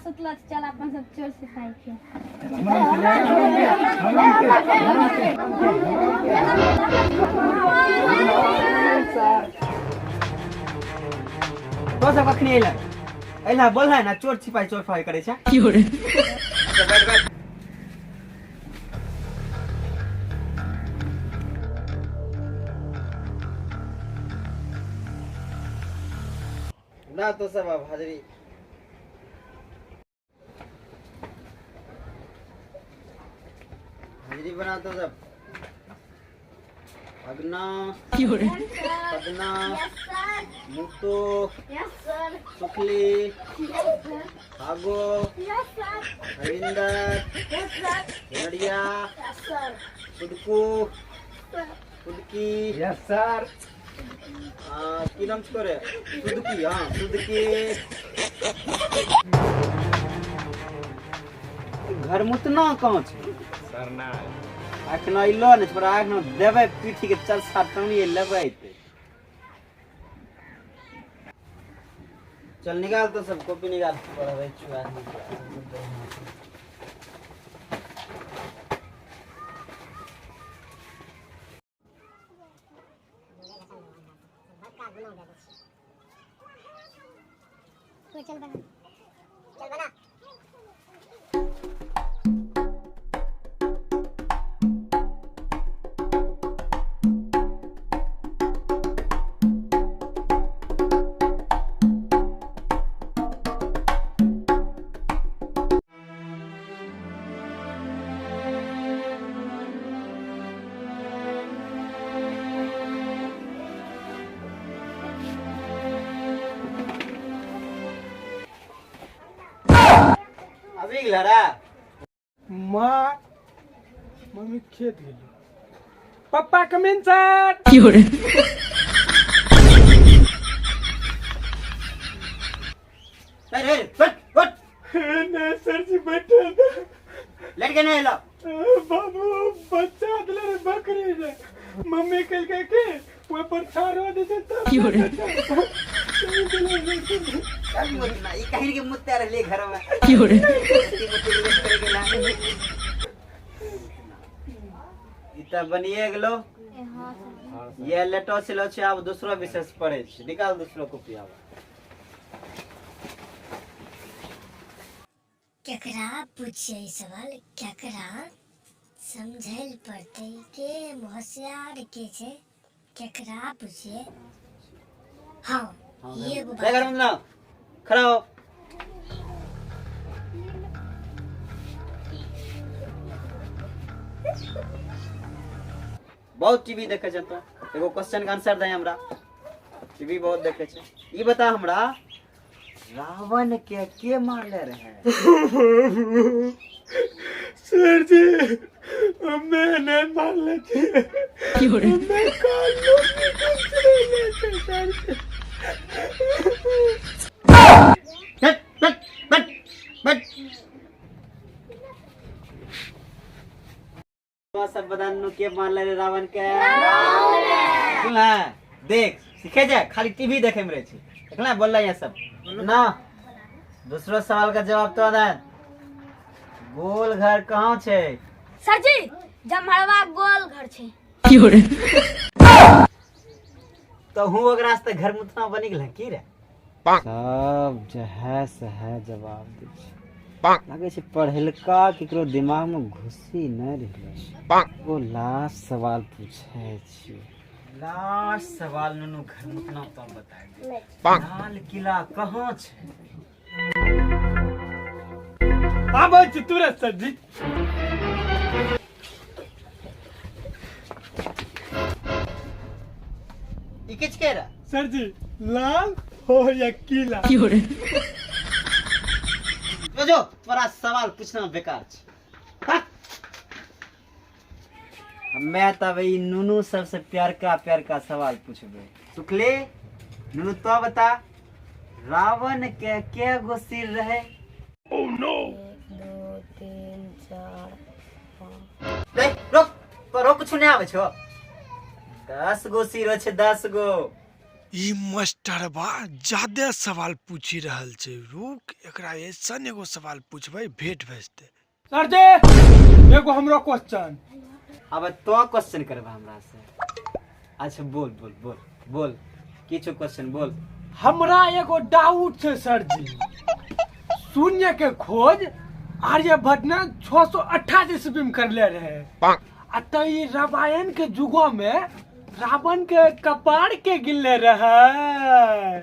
सुतल छै, चल अपन सब चोर सिपाही के। तो सब कखनी अइला? अइला बोल है ना, चोर छिपाई चोर फाई करे छै। अच्छा, बैठ बैठ। ना तो सब अब हाजिरी हाजिरी बना तो सब। अगना पदना मुतो सुखली भागो हरिंदर नड़िया सुदकू सुदकी। Yes sir. की नाम छो रे? सुदकी। हाँ सुदकी। घर मुतना कहाँ छै? सर ना अखन अइलो ने, तोरा अखन देबै पीठी के, चल सात टंगी लेबै ते। चल निकाल तो सब कॉपी निकाल, पढ़बै छु आदमी। चल बना, चल बना। अभी गेल रे? माँ मम्मी खेत गेली। पप्पा कमिंग सर। अरे बट बट। नहीं सर जी, बैठे थे। लड़के नहीं लो। बाबू बच्चा दिले रे बकरी रे, मम्मी कल के के ओइ पर छारो दे दे तब। मुतना ई कहीं के मुत्ते रहले घर में मुत्ते करे गेला। ई त बनिए गेलो। हाँ सर। ये लेटो सिलो छै, आब दूसरो विशेष पढ़े छै। निकाल दूसरो कॉपी आब। केकरा पूछिए ई सवाल, केकरा समझै लए पड़तै के होशियार के छै, केकरा पूछिए। हाँ ई एगो घर बात। में ना खड़ा हो। बहुत टीवी देखे छै तो एगो क्वेश्चन के आंसर दे हमरा। टीवी बहुत देखे छै, ई बता हमरा, रावण के मारले रहे? सर जी, हम्मे नहीं मारले छी, हम्मे कालू के छै सर जी। हट हट हट हट। तो सब बदानु के मारले रे रावण के? सुन है, देख सीखे जा, खाली टीवी देखे में रहे छी। देखला बोल रहा सब ना। दूसरो सवाल का जवाब तो दे। गोल घर कहाँ छै? सर जी, जमहरवा गोल घर छै। तो हूँ ओकरा से घर मुतना बनी गेल की रे? सब जे है से है जवाब दै छै। लागै छै पढ़लका केकरो दिमाग में घुसी नहि रहलो छै। ओ लास्ट सवाल पूछे छी, लास्ट सवाल नुनू घर मुतना तो बता दे, लाल किला कहाँ छै? आबै छी तुरंत सर जी। ई किछ के रे? सर जी, लाल हो या किला। तो जो तोरा सवाल पूछना बेकार छै। हट। हम्मे तब ई नुनू सबसे प्यारका प्यारका सवाल पूछबे। सुखले नुनू तो बता, रावण के गो सिर रहे? 1 2 3 4 5। देख रोक, तो रोक, कुछ नहीं आवे छो। 10 गो सिर छै, 10 गो। ई मास्टरबा जादे सवाल पूछि रहल छै। रुक, एकरा ऐसन एगो सवाल पूछबै, भेंट भेजतै। सर जी, एगो हमरो क्वेश्चन। अब तो क्वेश्चन करबा हमरा से? अच्छा, बोल बोल बोल बोल, की छौ क्वेश्चन, बोल। हमरा एगो डाउट छै सर जी। शून्य के खोज आर्यभट्ट ने 688 ईस्वी में करले रहे, आ त ई रामायण के युगो में रावण के कपार के गिरले रहे?